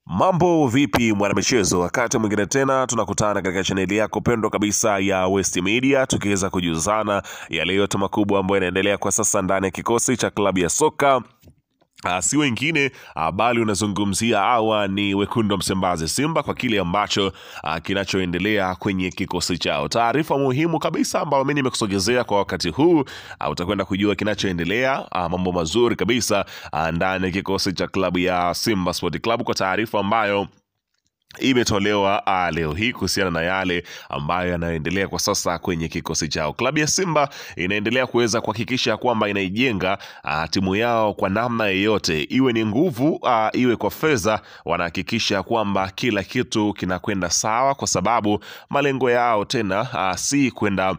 Mambo vipi mwanamichezo, wakati mwingine tena tunakutana katika chaneli yako pendwa kabisa ya West Media, tukiweza kujuzana yale yote makubwa ambayo yanaendelea kwa sasa ndani ya kikosi cha klabu ya soka si wengine bali unazungumzia hawa ni wekundu wa Msimbazi Simba, kwa kile ambacho kinachoendelea kwenye kikosi chao. Taarifa muhimu kabisa ambayo mimi nimekusogezea kwa wakati huu, utakwenda kujua kinachoendelea, mambo mazuri kabisa ndani ya kikosi cha klabu ya Simba Sport Club, kwa taarifa ambayo imetolewa leo hii kuhusiana na yale ambayo yanaendelea kwa sasa kwenye kikosi chao. Klabu ya Simba inaendelea kuweza kuhakikisha kwamba inaijenga timu yao kwa namna yoyote, iwe ni nguvu, iwe kwa fedha, wanahakikisha kwamba kila kitu kinakwenda sawa, kwa sababu malengo yao tena si kwenda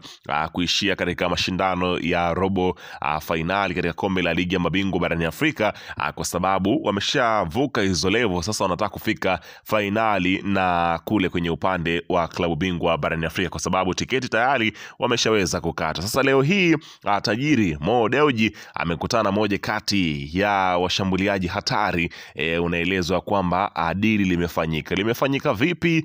kuishia katika mashindano ya robo fainali katika kombe la ligi ya mabingwa barani Afrika, kwa sababu wameshavuka hizo level, sasa wanataka kufika fainali na kule kwenye upande wa klabu bingwa barani Afrika, kwa sababu tiketi tayari wameshaweza kukata. Sasa leo hii tajiri Mo Dewji amekutana moja kati ya washambuliaji hatari. Unaelezwa kwamba dili limefanyika. Limefanyika vipi?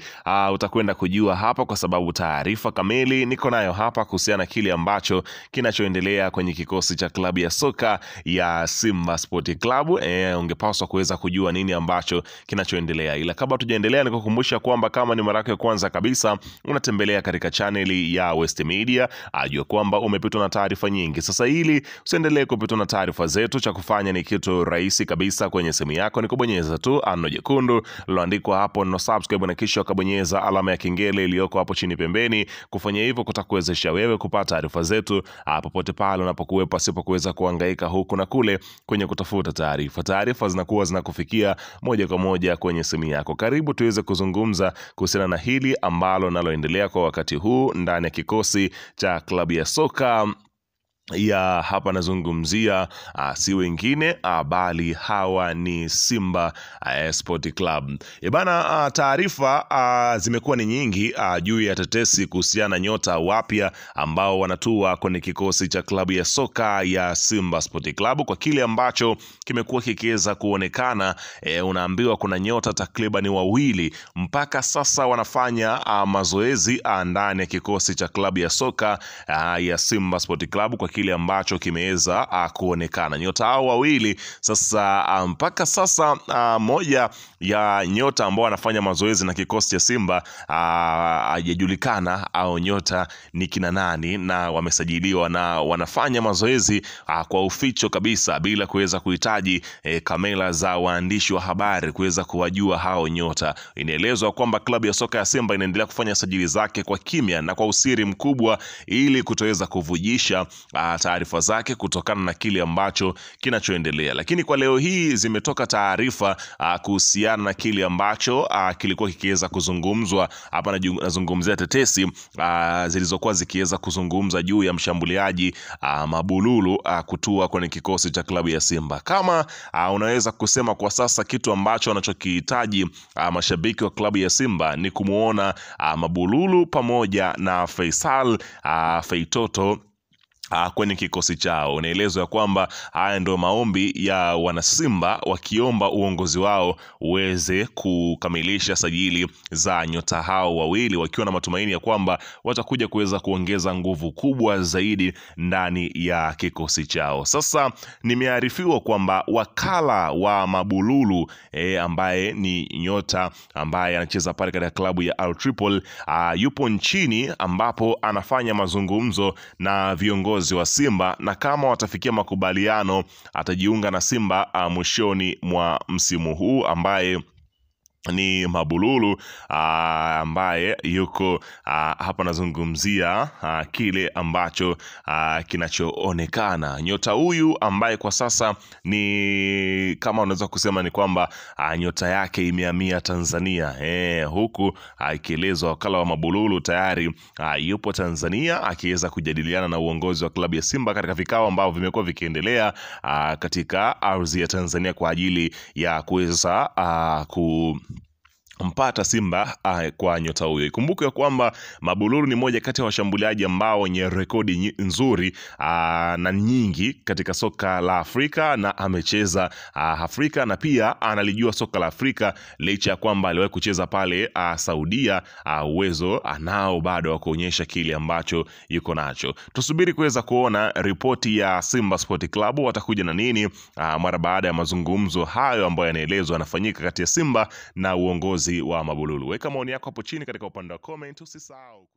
Utakwenda kujua hapa, kwa sababu taarifa kamili niko nayo hapa kuhusiana kile ambacho kinachoendelea kwenye kikosi cha klabu ya soka ya Simba Sport Club. Ungepaswa kuweza kujua nini ambacho kinachoendelea. Ila kabla tujaendelea, nikukumbusha kwamba kama ni mara yako ya kwanza kabisa unatembelea katika chaneli ya West Media, ajua kwamba umepitwa na taarifa nyingi. Sasa ili usiendelee kupitwa na taarifa zetu, cha kufanya ni kitu rahisi kabisa kwenye simu yako, ni kubonyeza tu ano jekundu liloandikwa hapo no subscribe, na kisha ukabonyeza alama ya kengele iliyoko hapo chini pembeni. Kufanya hivyo kutakuwezesha wewe kupata taarifa zetu popote pale unapokuwepo, pasipo kuweza kuhangaika huku na kule kwenye kutafuta taarifa. Taarifa zinakuwa zinakufikia moja kwa moja kwenye simu yako. Karibu tuweze kuzungumza kuhusiana na hili ambalo naloendelea kwa wakati huu ndani ya kikosi cha klabu ya soka ya hapa nazungumzia si wengine bali hawa ni Simba Sport Club. Bana, taarifa zimekuwa ni nyingi juu ya tetesi kuhusiana na nyota wapya ambao wanatua kwenye kikosi cha klabu ya soka ya Simba Sport Club. Kwa kile ambacho kimekuwa kikiweza kuonekana, unaambiwa kuna nyota takriban wawili mpaka sasa wanafanya mazoezi ndani ya kikosi cha klabu ya soka ya Simba Sport Club, kwa kile ambacho kimeweza kuonekana. Nyota hao wawili sasa mpaka sasa moja ya nyota ambao wanafanya mazoezi na kikosi cha Simba hajajulikana au nyota ni kina nani, na wamesajiliwa na wanafanya mazoezi kwa uficho kabisa bila kuweza kuhitaji kamera za waandishi wa habari kuweza kuwajua hao nyota. Inaelezwa kwamba klabu ya soka ya Simba inaendelea kufanya sajili zake kwa kimya na kwa usiri mkubwa ili kutoweza kuvujisha taarifa zake kutokana na kile ambacho kinachoendelea. Lakini kwa leo hii zimetoka taarifa kuhusiana na kile ambacho kilikuwa kikiweza kuzungumzwa hapa. Nazungumzia tetesi zilizokuwa zikiweza kuzungumza juu ya mshambuliaji Mabululu kutua kwenye kikosi cha klabu ya Simba. Kama unaweza kusema kwa sasa kitu ambacho wanachokihitaji mashabiki wa klabu ya Simba ni kumuona Mabululu pamoja na Faisal Feitoto kwenye kikosi chao. Unaelezwa kwamba haya ndio maombi ya wanasimba, wakiomba uongozi wao uweze kukamilisha sajili za nyota hao wawili, wakiwa na matumaini ya kwamba watakuja kuweza kuongeza nguvu kubwa zaidi ndani ya kikosi chao. Sasa nimearifiwa kwamba wakala wa Mabululu ambaye ni nyota ambaye anacheza pale katika klabu ya Al Tripoli yupo nchini, ambapo anafanya mazungumzo na viongozi wa Simba, na kama watafikia makubaliano atajiunga na Simba mwishoni mwa msimu huu, ambaye ni Mabululu ambaye yuko hapa nazungumzia kile ambacho kinachoonekana. Nyota huyu ambaye kwa sasa ni kama unaweza kusema ni kwamba nyota yake imehamia Tanzania, huku ikielezwa wakala wa Mabululu tayari yupo Tanzania akiweza kujadiliana na uongozi wa klabu ya Simba katika vikao ambavyo vimekuwa vikiendelea katika ardhi ya Tanzania kwa ajili ya kuweza mpata Simba kwa nyota huyo. Ikumbuke kwamba Mabululu ni moja kati ya washambuliaji ambao wenye rekodi nzuri na nyingi katika soka la Afrika, na amecheza Afrika na pia analijua soka la Afrika, licha ya kwamba aliwahi kucheza pale Saudia. Uwezo anao bado wa kuonyesha kile ambacho yuko nacho. Tusubiri kuweza kuona ripoti ya Simba Sport Club watakuja na nini mara baada ya mazungumzo hayo ambayo yanaelezwa yanafanyika kati ya Simba na uongozi wa Mabululu. Weka maoni yako hapo chini katika upande wa comment, usisahau